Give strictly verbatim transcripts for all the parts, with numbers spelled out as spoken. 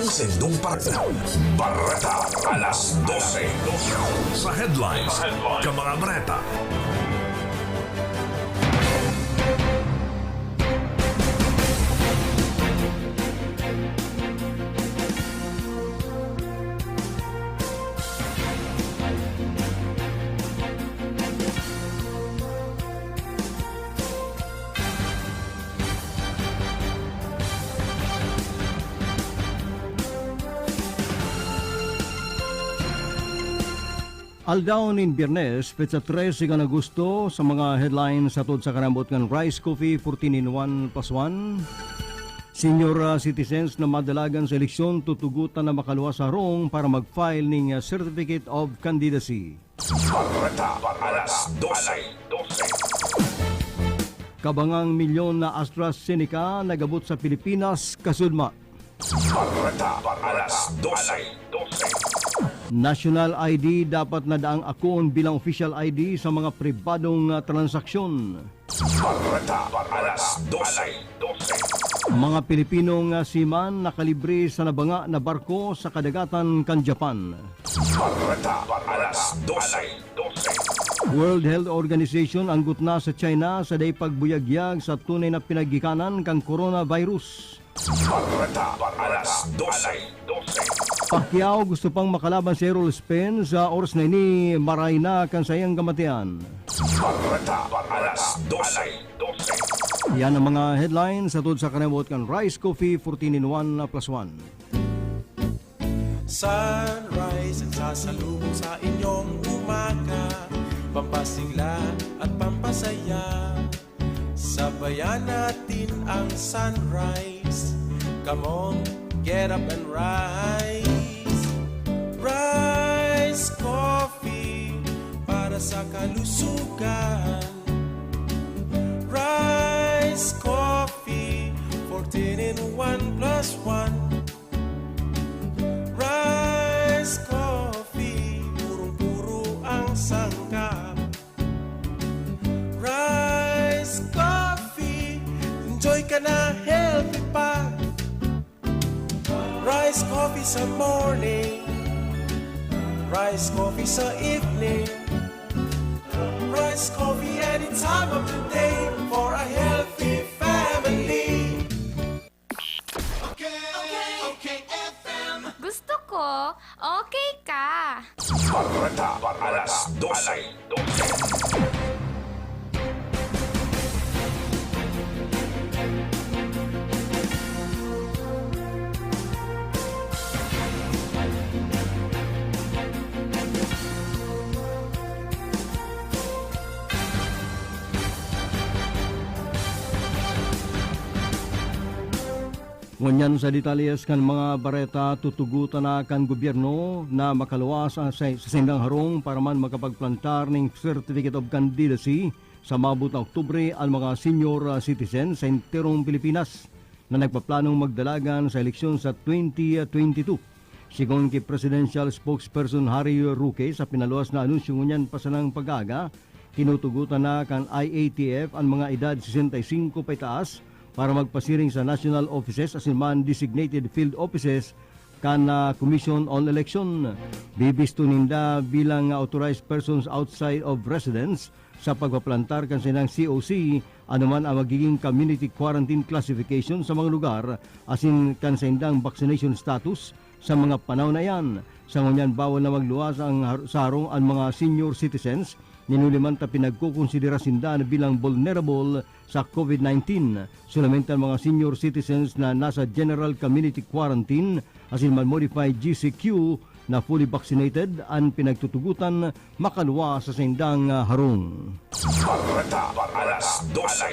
Sendong Partido. Bareta alas dose. Sa headlines, ka mga bareta. Aldaw nin Biyernes, petsa trese kan Agosto, sa mga headlines hatod sa karambot kan Rice Coffee fourteen in one plus one. Senior, ah, citizens na madalagan sa eleksyon tutugotan na makaluwas sa harong para mag-file ning, ah, Certificate of Candidacy. Bareta alas dose. Kabangang milyon na AstraZeneca nagabot sa Pilipinas, kasudma. Bareta alas dose. National I D dapat na daang akoon bilang official I D sa mga pribadong, ah, transaksyon. Bareta alas dose. Mga Pilipinong, ah, seaman nakalibre sa nabanga na barko sa kadagatan kan Japan. Bareta alas dose. World Health Organization anggot na sa China sa dai pagbuyagyag sa tunay na pinaggikanan kan coronavirus. Bareta alas dose. Pacquiao gusto pang makalaban si Errol Spence, sa oras na ini maray na kan saiyang kamatian. Bareta alas dose. Yan ang mga headlines hatod sa kanabot kan Rice Coffee fourteen in one plus one. Sunrise ang sasalubong sa inyong umaga, pampasigla at pampasaya. Sabayan natin ang sunrise. Come on, get up and rise. Rise Coffee para sa kalusugan. Rise Coffee, fourteen in one plus one. Rise Coffee, purong-puro ang sangkap. Rice Coffee, enjoy ka na, healthy pa. Rice Coffee sa morning, Rice Coffee sa evening, Rice Coffee any time of the day for a healthy family. Okay, okay, F M. Gusto ko, okay ka. Bareta, alas dose. Ngunyan sa detalyes kan mga bareta, tutugotan na kan gobyerno na makaluwas sa, sa saindang harong para man makapagplantar ning Certificate of Candidacy sa maabot na Oktubre an mga senior, ah, citizens sa enterong Pilipinas na nagpaplanong magdalagan sa eleksyon sa twenty twenty-two. Sigon ki Presidential Spokesperson Harry Roque, sa pinaluwas na anunsyo ngunyan pa sanang pag-aaga, tinutugotan na kan I A T F an mga edad sesenta y cinco paitaas para magpasiring sa national offices asin man designated field offices kan, ah, Commission on Election. Bibisto ninda bilang authorized persons outside of residence sa pagpaplantar kan saindang C O C, ano man ang magiging community quarantine classification sa mga lugar, asin kan saindang vaccination status sa mga panahon na iyan. Sa ngunyan, bawal na magluwas ang har-, sa harong an mga senior citizens, nin huli man ta pinagkokonsidera sinda na bilang vulnerable sa COVID nineteen. Solamente an mga senior citizens na nasa general community quarantine asin man modified G C Q na fully vaccinated an pinagtutugotan makaluwas sa saindang, ah, harong. Bareta, alas dose.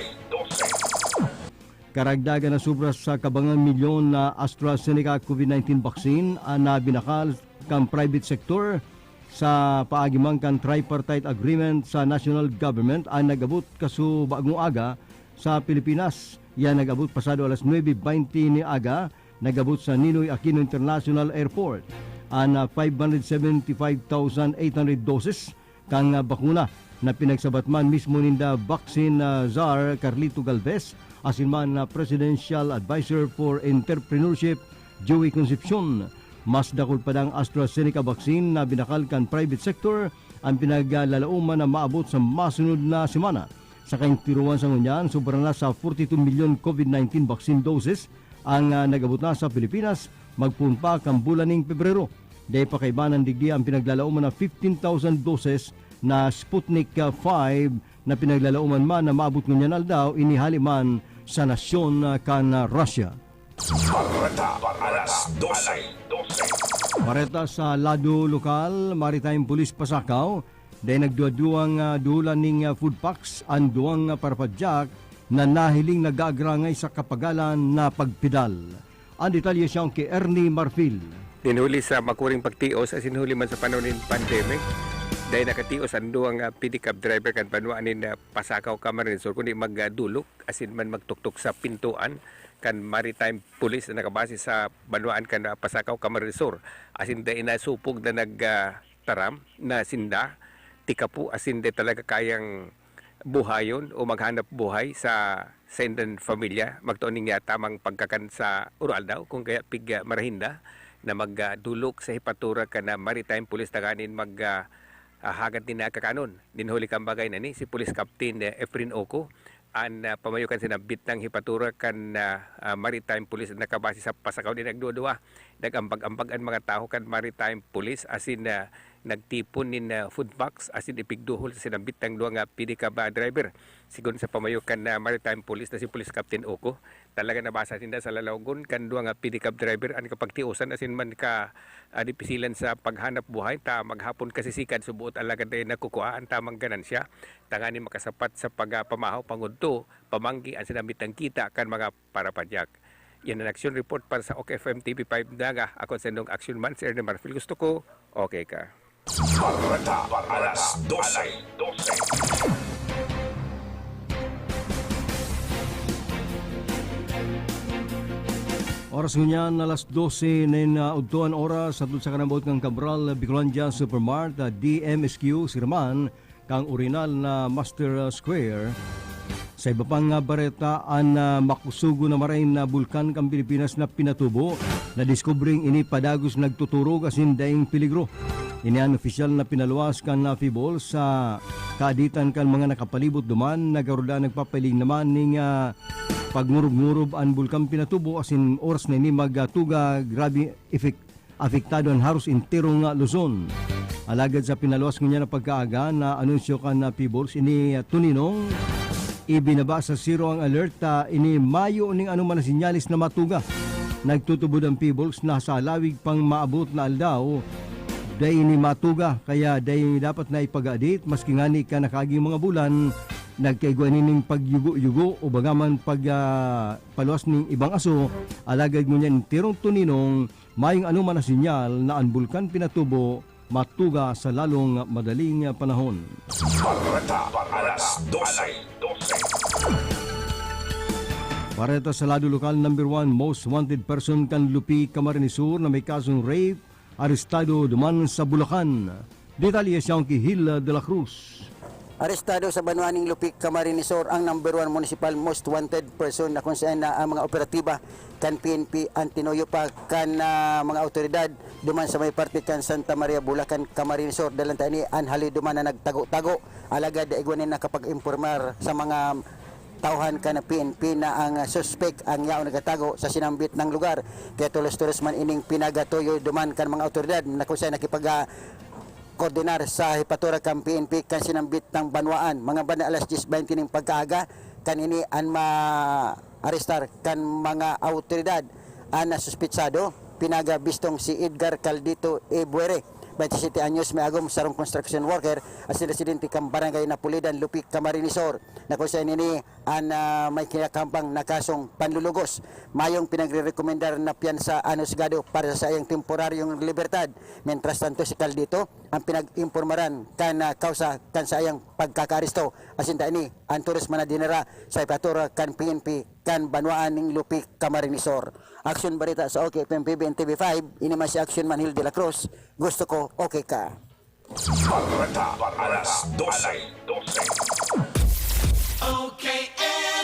Karagdagan na sobra sa kabangang milyon na AstraZeneca COVID nineteen vaccine an nabinakal kan private sector sa paagi man kan tripartite agreement sa national government an nag-abot kaso bagong aga sa Pilipinas. Yan nag-abot pasado alas nuebe baynte ni aga, nag-abot sa Ninoy Aquino International Airport an, ah, five hundred seventy-five thousand eight hundred doses kan, ah, bakuna na pinagsabat man mismo ninda Vaccine, ah, Czar Carlito Galvez asin man, ah, Presidential Advisor for Entrepreneurship Joey Concepcion. Mas dakul pa dang AstraZeneca vaccine na binakal kan private sector an pinaglalaoman na maabot sa masunod na semana. Sa kaintiruan sa ngunyan, sobra na sa forty-two milyon COVID nineteen vaccine doses ang, ah, nag-abot na sa Pilipinas magpoon pa kan bulan ning Pebrero. Dai pa kaiba nan digdi ang pinaglalaoman na fifteen thousand doses na Sputnik, ah, five na pinaglalaoman man na maabot ngunyan aldaw ini hali man sa nasyon, ah, kan, ah, Russia. Bareta alas dose. Bareta sa lado lokal, Maritime Police Pasacao, dai nagduwa-duwang, ah, duhulan ning, ah, food packs an duwang, ah, parapadyak na nahiling nag-aagrangay sa kapagalan na pagpidal. An detalye siya ki Ernie Marfil. Nin huli sa makuring pagtios asin huli man sa panahon nin pandemic, dai nakatios an duwang, ah, pedicab driver kan banwaan nin, ah, Pasacao, Camarines Sur, kundi magdulok asin man magtuktok sa pintuan kan Maritime Police na nakabase sa banwaan kan, ah, Pasacao, Camarines Sur, asin dai nasupog na nag, ah, taram na sinda tikapo asin dai talaga kayang buhayon o maghanap buhay sa saindang pamilya, magtao ning, ah, tamang pagkakan sa uroaldaw, kung kaya pig, ah, marahinda na magdulok sa hipatura kan, ah, Maritime Police tanganing mag, ah, ah, hagad nin, ah, kakanon. Nin huli kan bagay na ni, si Police Captain, eh, Efren Oco, an, ah, pamayo kan sinambit nang hipatura kan, ah, ah, Maritime Police na nakabase sa Pasacao, di nagduwa-duwa. Nag-ambag-ambag an mga tawo kan Maritime Police asin, ah, nagtipon nin, ah, food packs asin ipigduhol sa sinambit nang duwa nga pedicab, ah, driver. Sigon sa pamayo kan, ah, Maritime Police na si Police Captain Oco, talaga nabasa ninda sa lalawagon kan duwa nga pedicab driver an kapagtiosan asin man ka, ah, dipisilan sa paghanap buhay ta maghapon kasisikad suboot alagad dai nakukua an tamang ganansya tanganing makasapat sa pagpamahaw pangudto pamanggi an sinambit nang kita kan mga parapadyak. Yan an action report para sa OK F M T V five Naga. Ako sa inyong action man, si Ernie Marfil. Gusto ko, okay ka. Bareta alas dose. Oras ngunyan, alas dose nin, ah, udto an oras, hatod sa kanabot kan Cabral Bicolandia Supermart, ah, D M S Q, Sirman, kan orihinal na Master Square. Sa iba pang, ah, bareta, an, ah, makusugo na marain na bulkan kan Pilipinas na pinatubo, nadiskubreng ini padagos nagtuturog asin daing peligro. Ini an opisyal na pinaluwas kan, ah, Pebbles sa kaaditan kan mga nakapalibot duman, nagaruda nagpapailing naman ning, ah, pagngurub-ngurub an bulkan pinatubo asin oras na ini magtuga, grabe epek-, apektado an haros enterong, ah, Luzon. Alagad sa pinaluwas ngunyan na pagkaaga na anunsyo kan, ah, Pebbles ini, ah, tuninong, ibinaba sa zero ang alert, ah, ini mayo ning anoman na senyales na matuga. Nagtutubod ang Pebbles na sa halawig pang maabot na aldaw, dai ini matuga, kaya dai dapat na ipag-adit, maski ngani kan nakaaging mga bulan, nagkaigwa ini ning pagyugo-yugo o bagaman pag, ah, paluwas ning ibang aso, alagad ngunyan enterong tuninong, mayong anoman na senyal na an bulkan pinatubo matuga sa lalong madaling panahon. Bareta alas dose. Bareta sa lado lokal, number one most wanted person kan Lupi, Camarines Sur na may kasong rape, arestado duman sa Bulacan. Detalye siya ki Hil de la Cruz. Arestado sa banwa ning Lupi, Camarines Sur, ang number one municipal most wanted person na kung saan na ang mga operatiba kan P N P an tinuyo pa kan, ah, mga awtoridad duman sa may parte kan Santa Maria, Bulacan, Camarines Sur. Dalan ta ini an haloy duman na nagtago-tago. Alagad igwa nin nakapag-impormar sa mga tauhan kan P N P na ang suspek ang yaon nagtatago sa sinambit nang lugar. Kaya tulos-tulos man ining pinagatuyo duman kan mga awtoridad na kung saan nakipag, ah, koordinar sa hipatura kan P N P kan sinambit nang banwaan. Mga banda alas diyes baynte ning pagkaaga, kan ini an maarestar kan mga awtoridad. An nasuspetsado, pinagabistong si Edgar Caldito Ebuere, baynte siyete anyos, may agom, sarong construction worker, asin residente kan Barangay Napulidan, Lupi, Camarines Sur, na kung saan ini an, ah, may kinakambang na kasong panlulugos. Mayong pinagrerekomendar na piyansa an husgado para sa saiyang temporaryong libertad. Mientras tanto, si Caldito ang pinag-impormaran kan, ah, kausa kan saiyang pagkakaaresto. Asin ta ini, an turos man na dinara sa ipatura kan P N P kan banwaan ning Lupi, Camarines Sur. Action Bareta sa OK F M P B N T V five, ini man si Action Man Hil de la Cruz. Gusto ko, okay ka. Bareta alas dose. OK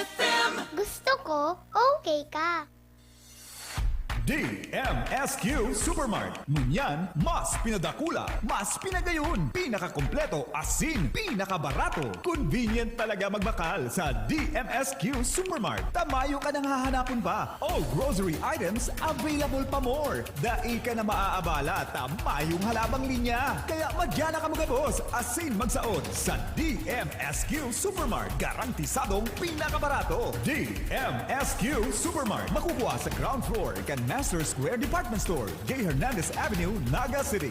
F M. Gusto ko, okay ka. D M S Q Supermart. Ngunyan, mas pinadakula, mas pinagayon, pinakakompleto, asin pinakabarato. Convenient talaga magbakal sa D M S Q Supermart. Ta mayo ka nang hahanapon pa. All grocery items available pa more. Dai ka na maaabala ta mayong halabang linya. Kaya madya na kamo gabos asin magsaot sa D M S Q Supermart. Garantisadong pinakabarato. D M S Q Supermart. Makukuha sa ground floor kan Master Square Department Store, J Hernandez Avenue, Naga City.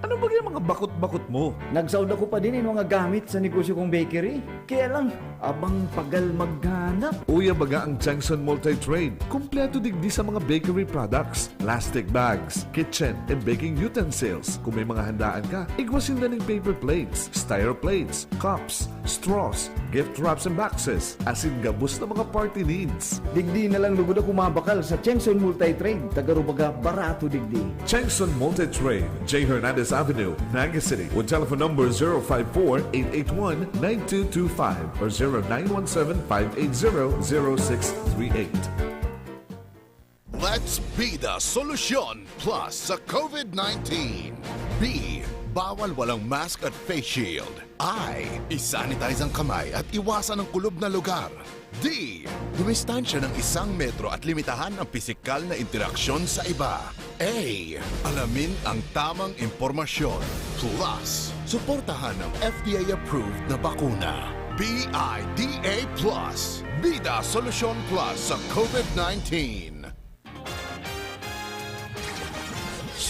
Ano ba yung mga bakot-bakot mo? Nagsaod ako pa din yung mga gamit sa negosyo kong bakery. Kaya lang, abang pagal maghanap. Uya baga ang Changson Multi-Trade. Kompleto digdi sa mga bakery products, plastic bags, kitchen and baking utensils. Kung may mga handaan ka, igwa sinda ning paper plates, styro plates, cups, straws, gift wraps and boxes, asin gabos na mga party needs. Digdi na lang lugod ako mabakal sa Chengson Multi-Trade, taga Rubaga, barato digdi. Chengson Multi-Trade, J Hernandez Avenue, Naga City, with telephone number zero five four, eight eight one, nine two two five or zero nine one seven, five eight zero, zero six three eight. Let's be the solution plus sa COVID nineteen. B, bawal walang mask at face shield. I, isanitize ang kamay at iwasan ang kulob na lugar. D, dumistansya ng isang metro at limitahan ang pisikal na interaksyon sa iba. A, alamin ang tamang impormasyon. Plus, suportahan ang F D A-approved na bakuna. B I D A plus. Bida Solusyon Plus sa COVID nineteen.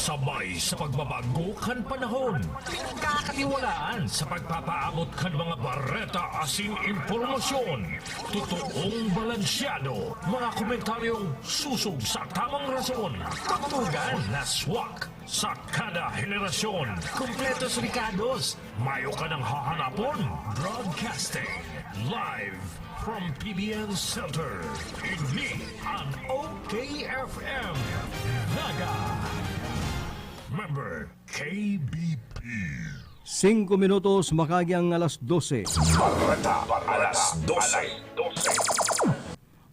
Sabay sa pagbabago kan panahon, pinagkakatiwalaan sa pagpapaabot kan mga bareta asin impormasyon. Totoong balansyado, mga komentaryong susog sa tamang rason. Tugtugan na swak sa kada henerasyon. Kompletos rekados, mayo ka nang hahanapon. Broadcasting live from P B N Center. Ini an O K F M Naga. Member K B P. Singko minutos, makagi ang alas dose. Bareta, alas dose.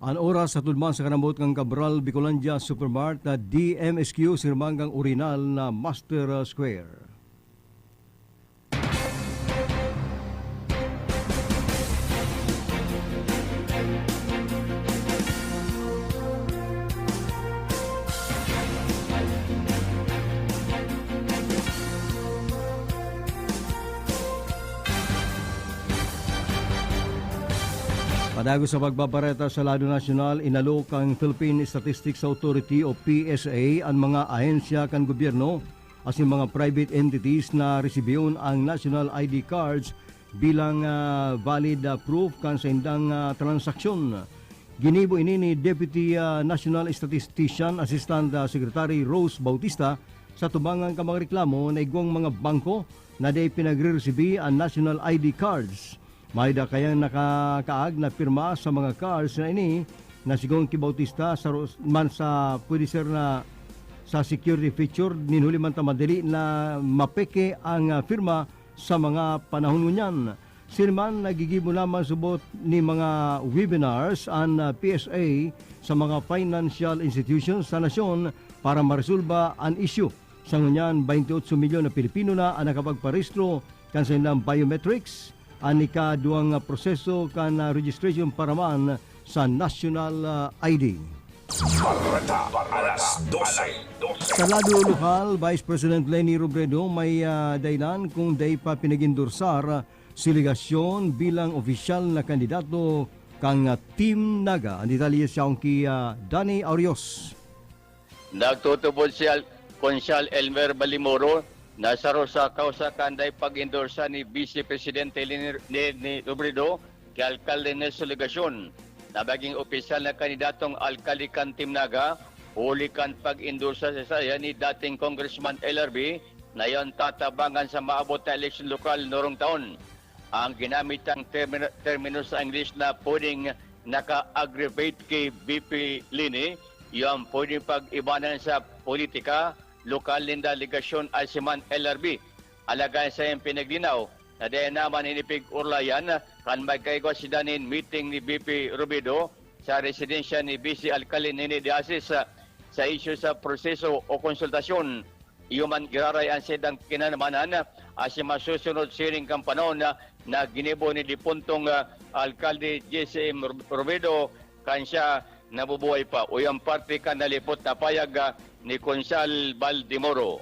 An oras sa tudman sa kanambot kan Cabral Bicolandia Supermart na D M S Q, sirmanggang orinal na Master Square. Padagos sa pagbabareta sa lado nasyonal, inalok ang Philippine Statistics Authority o P S A an mga ahensya kan gobyerno asin mga private entities na resibihon ang national I D cards bilang, ah, valid, ah, proof kan saindang, ah, transaksyon. Ginibo ini ni Deputy, ah, National Statistician Assistant, ah, Secretary Rose Bautista sa tubangan kan mga reklamo na igwang mga bangko na dai pinagre-resibi an national I D cards. May da kayang nakakaag na pirma sa mga cards na ini na sigon ki Bautista sa ro-, man sa pwede ser na sa security feature, nin huli man ta madali na mapeke ang, ah, pirma sa mga panahon ngunyan. Siring man, nagigibo naman subot ni mga webinars an, ah, P S A sa mga financial institutions sa nasyon para maresolba an isyu. Sa ngunyan, twenty-eight milyon na Pilipino na ang nakapagparehistro kan saindang biometrics, an ikaduwang proseso kan, ah, registration para man sa national, ah, I D. Bareta, alas dose. Sa lado lokal, Vice President Leni Robredo may, ah, dahilan kung dai pa pinag-endorsar si Legacion bilang opisyal na kandidato kan, ah, Team Naga. Ang detalye sa ki, ah, Danny Aurios. Nagtutubod si Al-, Konsyal Elmer Balimoro na saro sa kausa kan dai pag-endorsa ni Vice Presidente Leni, Leni Robredo ki Alkalde Nelson Legacion na maging opisyal na kandidatong alkalde kan Team Naga, huli kan pag-endorsa sa saya ni dating Congressman L R B na iyan tatabangan sa maabot na eleksyon lokal norong taon. Ang ginamit niyang termino, termino sa English na pwedeng naka-aggravate ki V P Leni, iyo ang pwedeng pag-ibanan sa politika, lokal ninda Legacion asin man L R B. Alagad sa iyang pinaglinaw na dai naman ini pig-orlayan kan magkaigwa sinda nin meeting ni V P Robredo sa residensya ni Vice Alcalde Nene de Asis sa, sa isyu sa proseso o konsultasyon. Iyo man giraray an saindang kinamanan asin masusunod siring kan panahon na, na ginibo ni dipuntong, ah, Alkalde J C M Robredo kan siya nabubuhay pa. Uyan parte kan nalipot na payag, ah, ni Konsehal Baldemoro.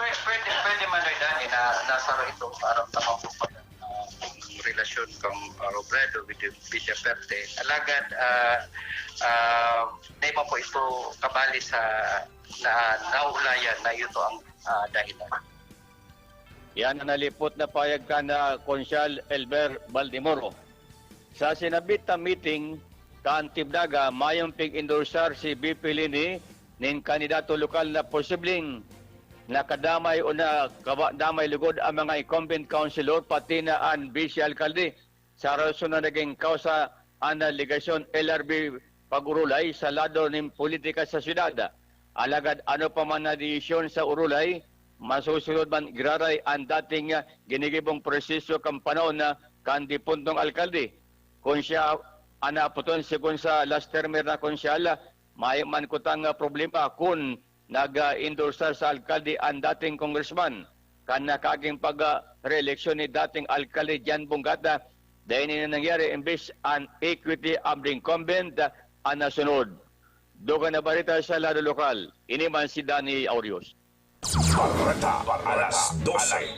Pwe-, pwede, pwede man, Noy Dani, na nasaro ito para sa mga, ah, relasyon kang, ah, Robredo with the Villa Verde. Alagad, ah, ah, di man po ito kabali sa na naulayan na ito ang, ah, dahilan. Yan ang nalipot na payag kan, ah, Konsehal Elber Baldemoro. Sa sinabit na meeting, kan Tibnaga, mayong pig-endorsar si V P Leni nin kandidato lokal na posibleng nakadamay o nakadamay lugod ang mga incumbent councilor, pati na an vice alkalde. Sa rason na naging kausa an alegasyon L R B pag-urulay sa lado nin politika sa syudad. Alagad ano pa man na desisyon sa urulay, masusunod man giraray an dating, ah, ginigibong proseso kan panahon na kan dipuntong alkalde. Kun siya an naapoton, segun sa last termer na konsyal, mayo man kutang, ah, problema kun nag-endorsar sa alkalde an dating congressman. Kan nakaaging pag, ah, re-eleksyon ni dating alkalde Jan Bonggat, dai ini nangyari imbes an equity of the incumbent, ah, an nasunod. Dugang na bareta sa lado lokal, ini man si Danny Aurios. Bareta, alas dose.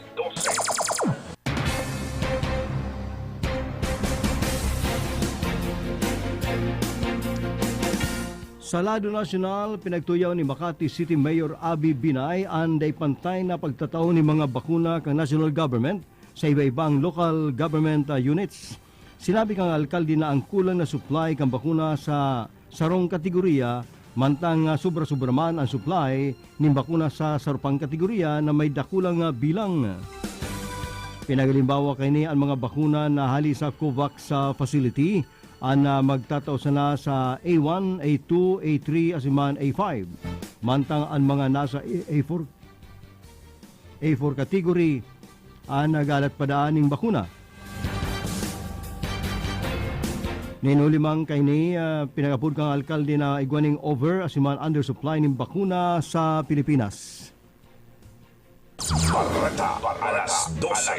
Sa lado nasyonal, pinagtuyaw ni Makati City Mayor Aby Binay an dai pantay na pagtatao nin mga bakuna kan national government sa iba-ibang local government, ah, units. Sinabi kan alkalde na ang kulang na supply kan bakuna sa sarong kategorya, mantang, ah, sobra-sobra man an supply nin bakuna sa saro pang kategorya na may dakulang, ah, bilang. Pinaghalimbawa kaini an mga bakuna na hali sa COVAX, ah, facility, an, ah, magtatao sana sa A one, A two, A three, asin man A five. Mantang an mga nasa A-, A four, A four category an nagalat pa daan ning bakuna. Nin huli man kaini, ah, pinag-apod kan alkalde na igwa ning over asin man undersupply nin bakuna sa Pilipinas. Bareta, alas dose.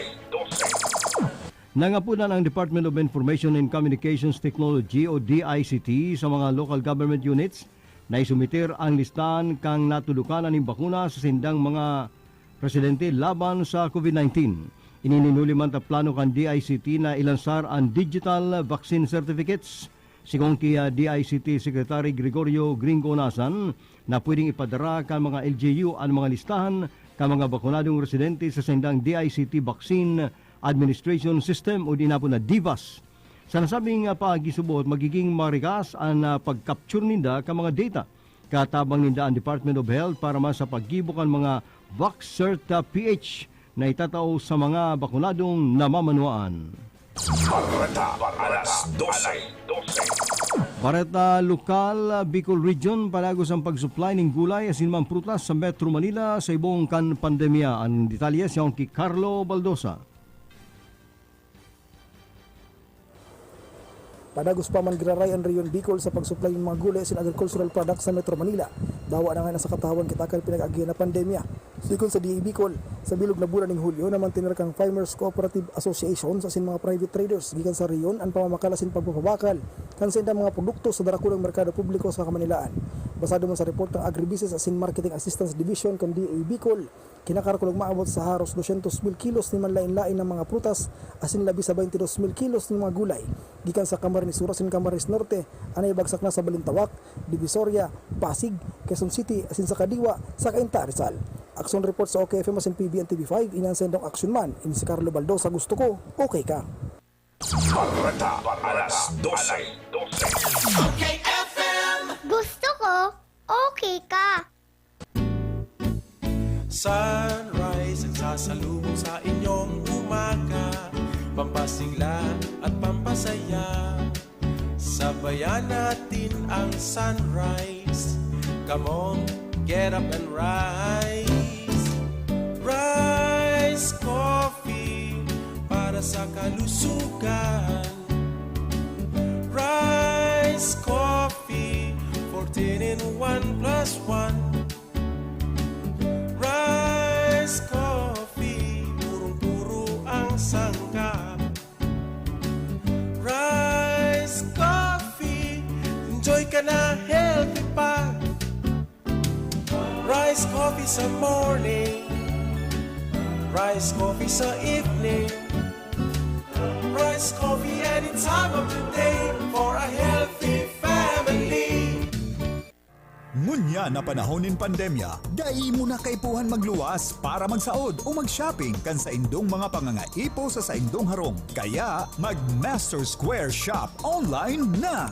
Nangapodan ang Department of Information and Communications Technology o D I C T sa mga local government units na isumiter ang listahan kan natudukan na nin bakuna sa sindang mga residente laban sa COVID nineteen. Ini nin huli man ta plano kan D I C T na ilansar an digital vaccine certificates. Sigon ki, ah, D I C T Secretary Gregorio Gringo Onasan na pwedeng ipadara kan mga L G U an mga listahan kan mga bakunadong residente sa sindang D I C T vaccine administration system o di napon na DVAS. Sa nasabing, ah, paagi subot, magiging marikas an, ah, pag-capture ninda kan mga data. Katabang ninda an Department of Health para man sa paggibo kan mga Vaccert, ah, P H na itatao sa mga bakunadong namamanwaan. Bareta, alas dose. Bareta lokal, ah, Bicol Region, padagos ang pag-supply nin gulay asin man prutas sa Metro Manila sa ibong kan pandemya. Ang detalye, si Onki Carlo Baldosa. Padagos pa man giraray an Rehiyon Bicol sa pag-supply nin mga gulay asin agricultural products sa Metro Manila. Dawa na nga nasa katawan kita kan pinag-agihan na pandemya. Sigon sa D A Bicol, sa bilog na bulan ning Hulyo, namantener kan Farmers Cooperative Association asin mga private traders gikan sa rehiyon an pamamakal asin pagpapabakal kan saindang mga produkto sa darakudang merkado publiko sa Kamanilaan. Basado man sa report kan Agribusiness asin Marketing Assistance Division kan D A Bicol, kinakarakul maabot sa haros dosyentos mil kilos nin manlaen-laen na mga prutas asin labi sa baynte dos mil kilos nin mga gulay gikan sa Camarines Sur asin Camarines Norte, an naibagsak na sa Balintawak, Divisoria, Pasig, Quezon City asin sa Kadiwa, sa Cainta, Rizal. Aksyon report sa O K F M asin P B N T V five, ini an saindong aksyon man, ini si Carlo Baldosa, gusto ko, okay ka. Bareta, alas dose. O K F M. Gusto ko, okay ka. Sunrise ang sasalubong sa inyong umaga, pampasigla at pampasaya. Sabayan natin ang sunrise. Come on, get up and rise. Rise Coffee para sa kalusugan. Rise Ten in one plus one. Rice Coffee, purong-puro ang sangkap. Rice Coffee, enjoy ka na, healthy pa. Rice Coffee sa morning, Rice Coffee sa evening, Rice Coffee any time of the day for a healthy family. Ngunyan na panahon nin pandemya, dai mo na kaipuhan magluwas para magsaod o mag-shopping kan saindong mga pangangaipo sa saindong harong. Kaya, mag-Master Square Shop online na!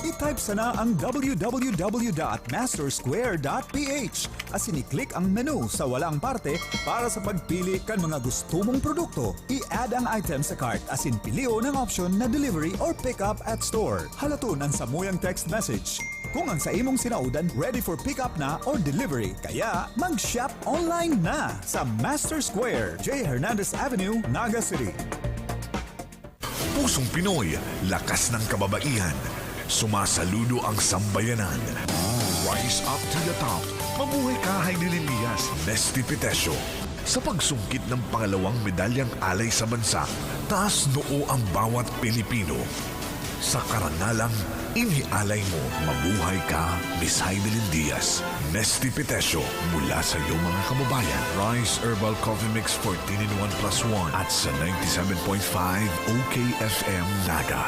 I-type sana ang w w w dot master square dot p h asin i-click ang menu sa walang parte para sa pagpili kan mga gusto mong produkto. I-add ang item sa cart asin pilion ang option na delivery or pick up at store. Halaton an samuyang text message kung ang sa imong sinaodan ready for pick up na or delivery. Kaya, mag-shop online na sa Master Square, J Hernandez Avenue, Naga City. Pusong Pinoy, lakas ng kababaihan. Sumasaludo ang sambayanan. Rise up to the top. Mabuhay ka, Heidi Lindias, Nesty Petesio. Sa pagsungkit ng pangalawang medalyang alay sa bansa, taas noo ang bawat Pilipino. Sa karangalang inialay mo, mabuhay ka, Miss Heidelin Diaz, Nesty Petesio, mula sa iyong mga kababayan. Rice Herbal Coffee Mix fourteen in one plus one at sa ninety-seven point five O K F M Naga.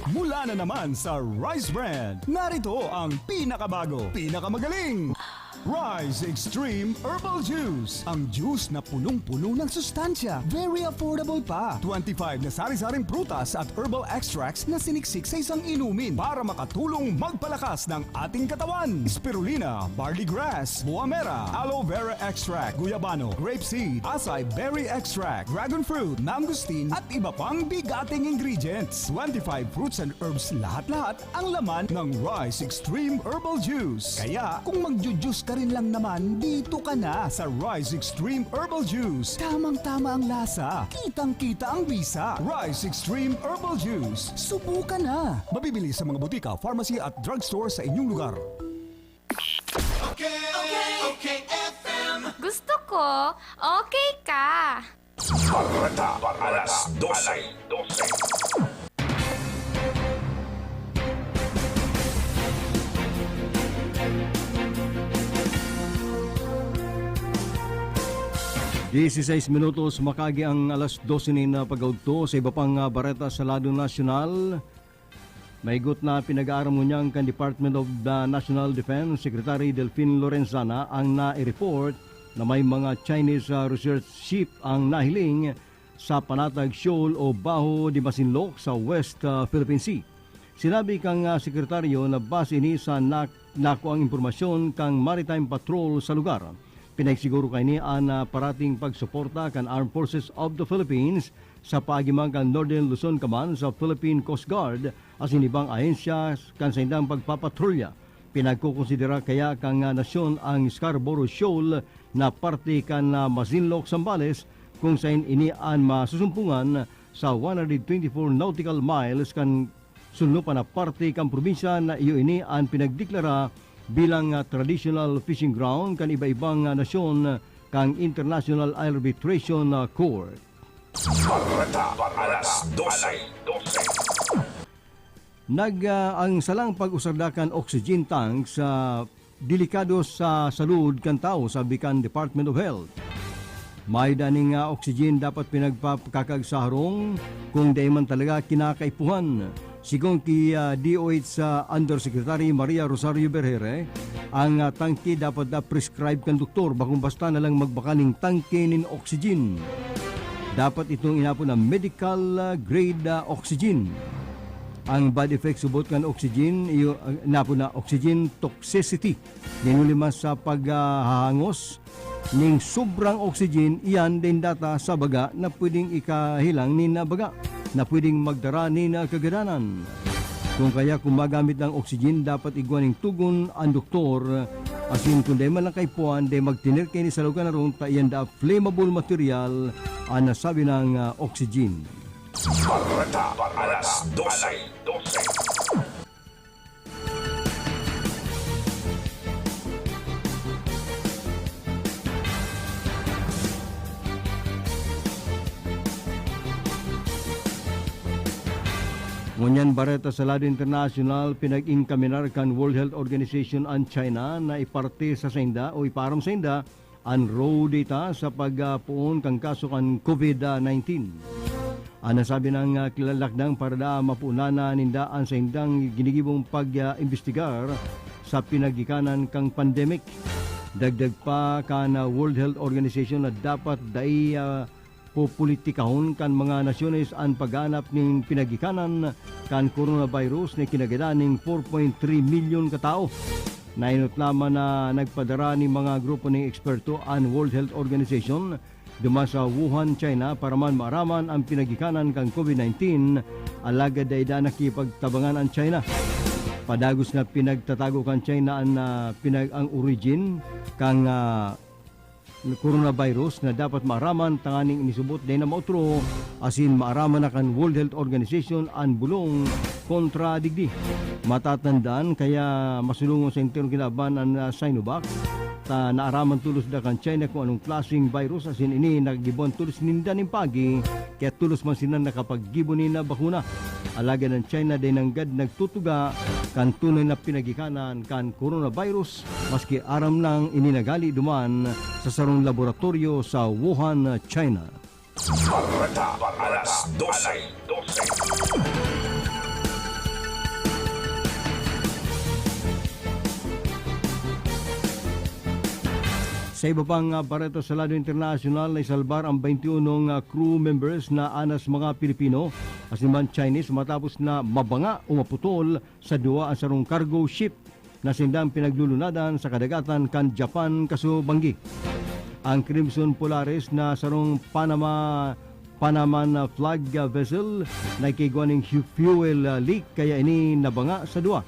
Mula na naman sa Rice Brand, narito ang pinakabago, pinakamagaling, Rice Extreme Herbal Juice. Ang juice na punong-puno ng sustansya, very affordable pa. Twenty-five na sari-saring prutas at herbal extracts na siniksik sa isang inumin para makatulong magpalakas ng ating katawan. Spirulina, barley grass, buamera, aloe vera extract, guyabano, grape seed, acai berry extract, dragon fruit, mangosteen, at iba pang bigating ingredients. Twenty-five fruits and herbs lahat-lahat ang laman ng Rice Extreme Herbal Juice. Kaya, kung magju-juice ka rin lang naman, dito ka na sa Rice Extreme Herbal Juice. Tamang-tama ang lasa, kitang-kita ang bisa. Rice Extreme Herbal Juice. Subukan na! Mabibili sa mga butika, pharmacy at drugstore sa inyong lugar. Okay, okay, F M. Gusto ko, okay ka. Bareta, alas dose. Dieciséis minutos makaagi ang alas dose nin, ah, pag-augto. Sa iba pang, ah, bareta sa lado nasyonal, maigot na pinag-aaram ngunyan kan Department of the National Defense Secretary Delfin Lorenzana ang nai-report na may mga Chinese, ah, research ship ang nahiling sa Panatag Shoal o Baho de Masinloc sa West, ah, Philippine Sea. Sinabi kan, ah, sekretaryo na base ini sa nak-, nakuang impormasyon kan Maritime Patrol sa lugar. Pinagsiguro kaini an, ah, parating pagsuporta kan Armed Forces of the Philippines sa paagi man kan Northern Luzon Command sa Philippine Coast Guard asin ibang ahensya kan saindang pagpapatrolya. Pinagkokonsidera kaya kan, ah, nasyon ang Scarborough Shoal na parte kan, ah, Masinloc, Zambales, kung saen ini an masusumpungan sa one hundred twenty-four nautical miles kan sulnupan na parte kan probinsya na iyo ini an pinagdeklara bilang, ah, traditional fishing ground kan iba-ibang, ah, nasyon kan International Arbitration, ah, Court. Bareta, alas dose. Nag, ah, ang salang pag-usarda kan oxygen tank sa delikado sa salud kan tawo, sabi kan Department of Health. Mayo daning, ah, oxygen dapat pinagpapakakag sa harong kung dai man talaga kinakaipuhan. Sigon ki, ah, D O H, ah, Undersecretary Maria Rosario Berhere, ang, ah, tangke dapat na prescribe kan doktor, bakong basta na lang magbakal nin tangke nin oxygen. Dapat itong inapod na medical, ah, grade, ah, oxygen. Ang bad effects subot kan oxygen, iyo, ah, inapod na oxygen toxicity. Nin huli man sa paghahangos ning sobrang oxygen, iyan din data sa baga na pwedeng ikahilang nin baga na pwedeng magdara nin kagadanan. Kung kaya, kung magamit ang oxygen, dapat igwa ning tugon an doktor. Asin kung dai man lang kaipuhan, dai magtener kaini sa lugar na ron, ta iyan da flammable material an nasabi nang, ah, oxygen. Bareta, alas dose. Ngunyan bareta sa lado internasyonal, pinag-inkaminar kan World Health Organization an China na iparte sa sainda o ipaaram sainda an raw data sa pagpoon kan kaso kan COVID nineteen. An nasabi nang, ah, kilalakdang para daa mapunanan ninda an saindang ginigibong pag-imbestigar sa pinagikanan kan pandemic. Dagdag pa kan, ah, World Health Organization na dapat dai, ah, popolitikahon kan mga nasyones an paghanap nin pinagikanan kan coronavirus na kinagadan nin four point three milyon ka tawo. Nainot lamang na nagpadara nin mga grupo nin eksperto an World Health Organization duman sa Wuhan, China, para man maaraman an pinagikanan kan COVID nineteen, alagad dai daa nakipagtabangan an China. Padagos na pinagtatago kan China an, ah, pinag-, ang origin kan, ah, coronavirus na dapat maaraman tanganing inisubot dai na maotro, asin maaraman na kan World Health Organization an bulong kontra digdi. Matatandaan, kaya masulungon sa entero kinaban an, ah, Sinovac, ta naaraman tolos da kan China kung anong klaseng virus, asin ini nakagiboan tolos ninda nin pagi, kaya tolos man sinda nakapaggibo nin bakuna. Alagad an China dai nanggad nagtutuga kan tunay na pinagikanan kan coronavirus, maski aram nang ini naghale duman sa sarong laboratoryo sa Wuhan, China. Bareta alas dose. Sa iba pang, ah, bareta sa lado internasyonal, naisalbar ang twenty-one, ah, crew members na anas mga Pilipino asin man Chinese matapos na mabanga o maputol sa duwa an sarong cargo ship na sindang pinaglulunadan sa kadagatan kan Japan kasubanggi. Ang Crimson Polaris na sarong Panama, Panaman flag vessel na igwa nin hu-, fuel leak kaya ini nabanga sa duwa.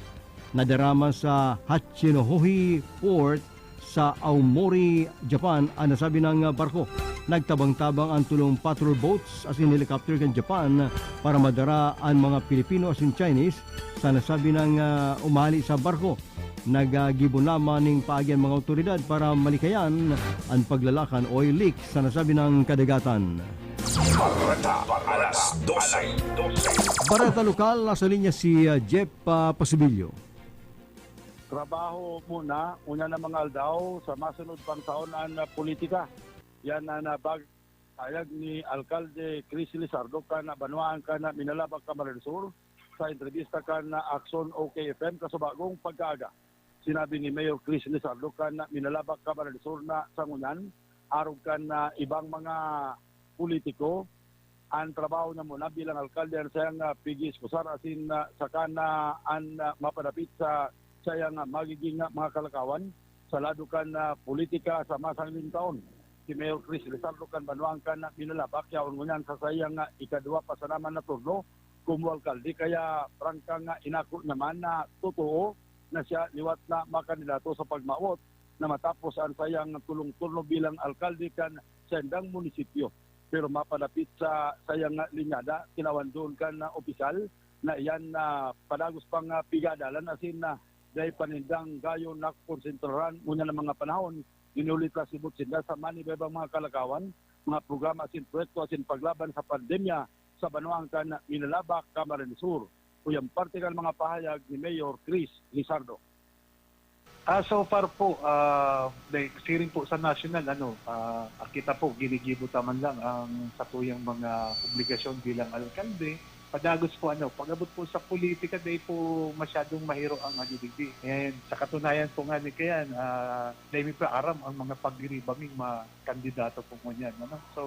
Nadarama sa Hachinohe Port sa Aomori, Japan, an nasabi nang barko. Nagtabang-tabang an tolong patrol boats asin helicopter kan Japan para madara an mga Pilipino asin Chinese sa nasabi nang, ah, umali sa barko. Naggibo lamang nin paagi an mga awtoridad para malikayan an paglalakan o oil leak sa nasabi nang kadagatan. Bareta alas dose. Bareta lokal, nasa linya si, ah, Jeff, ah, Pasibilyo. Trabaho muna, ngunyan na mga aldaw, sa masunod pang taon an, ah, politika. Yan an, ah, bag-, pahayag ni Alkalde Chris Lizardo kan, ah, banwaan kan, ah, Minalabac, Camarines Sur, sa entrebista kan, ah, Aksyon O K F M kasubagong pagkaaga. Sinabi ni Mayor Chris Lizardo kan, ah, Minalabac, Camarines Sur na sa ngunyan, arog kan, ah, ibang mga politiko, an trabaho niya muna bilang alkalde an saiyang, ah, pig-iiskusar asin, ah, saka na an, ah, mapadapit sa saiyang, ah, magiging, ah, mga kalakawan sa lado kan, ah, politika sa masangling taon. Si Mayor Chris Lizardo kan banwaan kan, ah, Minalabac, yaon ngunyan sa saiyang, ah, ikaduwa pa sana man na turno komo alkalde, kaya prangkang, ah, inako niya man na totoo na siya liwat na makandidato sa pagmawot na matapos an saiyang tolong turno bilang alkalde kan saindang munisipyo. Pero mapadapit sa saiyang linyada, tinawan duon kan opisyal na iyan na padagos pang, ah, pigadalan asin na dai pa nindang gayo nakokonsentraran ngunyan na mga panahon. Ginulit na sibot sinda sa man iba-ibang mga kalakawan, mga programa asin proyekto asin paglaban sa pandemya sa banwaan kan Minalabac, Camarines Sur. Uyan parte kan mga pahayag ni Mayor Chris Lizardo. Ah, so far po, ah, like, siring po sa national, ano, ah, kita po, ginigibo ta man lang ang satuyang mga obligasyon bilang alkalde. Padagos po, ano, pag-abot po sa politika, dai po masyadong mahiro ang ano digdi. And sa katunayan po nga ni kayan, ah, dai mi pa aram ang mga pagdiriba ming mga kandidato po ngunyan, ano. So,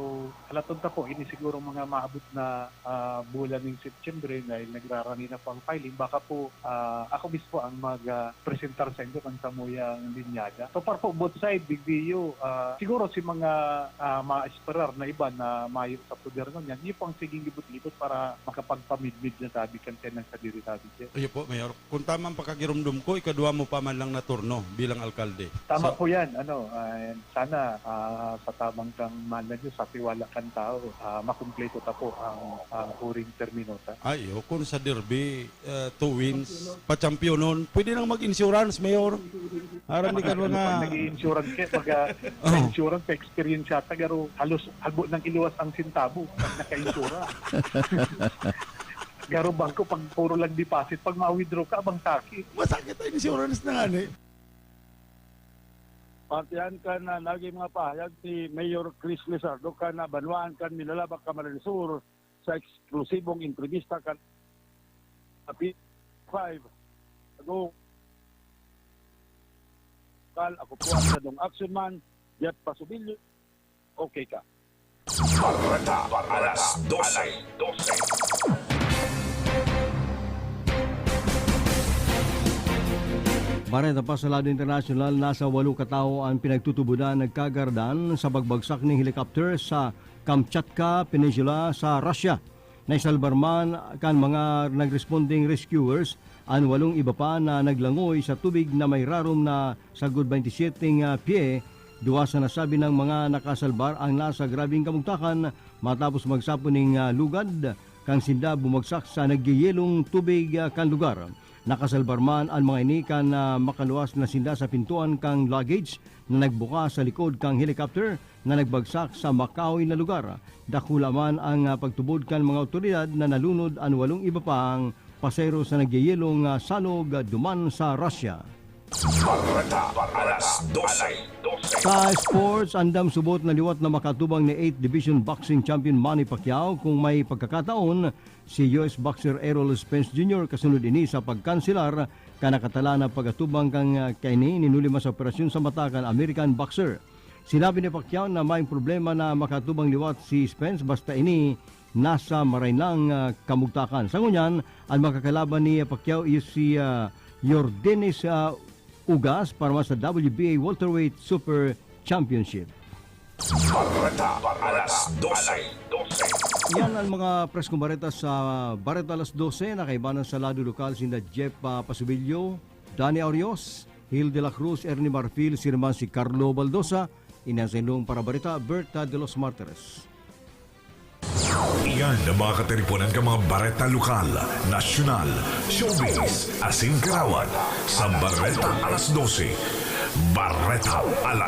halaton ta po, ini siguro mga maabot na, ah, bulan ning Setyembre, dahil nagrarani na po ang filing, baka po, ah, ako mismo ang mag, ah, presentar saindo kan samuyang linyada. So far po, both side, digdiyo, ah, siguro si mga, ah, maesperar na iba na mayo sa poder ngunyan, iyo po ang siging libot-libot para makapagpamidmid na tabi kan tenang kadiri tabi, sir. Iyo po, Mayor. Kung tama ang pakakiromdom ko, ikaduwa mo pa man lang na turno bilang alkalde. Tama So po yan. Ano, ah, sana, ah, sa tabang kang mahal na Diyos, sa tiwala kan tao, ah, makumpleto ta po ang, ang huring termino ta. Ay, o, kung sa derby, ah, two wins, pachampionon, pwede nang mag-insurance, Mayor. Aram di ka Ano, mga pag nag-i-insurance ka, pag, ah, Oh. nag-insurance, sa experience yata, garo, halos habo nang iluwas ang sintabo pag naka-insurance. Garo bangko pag puro lang deposit, pag ma-withdraw ka, abang sakit. Masakit ang insurance na nga ni. Partihan kan, ah, naging mga pahayag ni Mayor Chris Lizardo kan, ah, banwaan kan Minalabac, Camarines Sur sa eksklusibong entrebista kan P five. Ago, kal, ako po ang Sadong Action Man, Jeff Pasubilyo. Okay ka. Bareta alas dose. Bareta pa sa lado internasyonal, nasa walo katawo an pinagtutubodan nagkagaradan sa pagbagsak nin helicopter sa Kamchatka Peninsula sa Russia. Naisalbar man kan mga nagresponding rescuers an walong iba pa na naglangoy sa tubig na may rarom na sagkod baynte siyete, ah, pye. Duwa sa nasabi nang mga nakasalbar ang nasa grabeng kamugtakan matapos magsapon nin, ah, lugad kan sinda bumagsak sa nagyeyelong tubig, ah, kan lugar. Nakasalbar man an mga ini kan, ah, makaluwas na sinda sa pintuan kan luggage na nagbuka sa likod kan helicopter na nagbagsak sa makahoy na lugar. Dakula man ang, ah, pagtubod kan mga awtoridad na nalunod an walong iba pang pasahero sa nagyeyelong, ah, salog, ah, duman sa Russia. Bareta alas dose. Sa sports, andam subot na liwat na makatubang ni eighth Division Boxing Champion Manny Pacquiao kung may pagkakataon si U S boxer Errol Spence Junior kasunod ini sa pagkanselar kan nakatalaan na pag-atubang kan, ah, kaini nin huli man sa operasyon sa mata kan American boxer. Sinabi ni Pacquiao na may problema na makatubang liwat si Spence basta ini nasa maray nang, ah, kamugtakan. Sa ngunyan, ang makakalaban ni Pacquiao is si, ah, Yordenis, ah, Ugas para man sa W B A Welterweight Super Championship. Bareta alas dose. Yan ang mga preskong bareta sa Bareta Alas Dose na kaibanan sa lado lokal sinda Jeff, ah, Pasubilyo, Danny Orios, Hil de la Cruz, Ernie Marfil, sirman si Carlo Baldosa, ini an saindong parabareta, Berta de los Martires. Iyan ang mga katiriponan kan mga bareta lokal, nasyonal, showbiz, asin karawat sa Bareta Alas Dose. Bareta Alas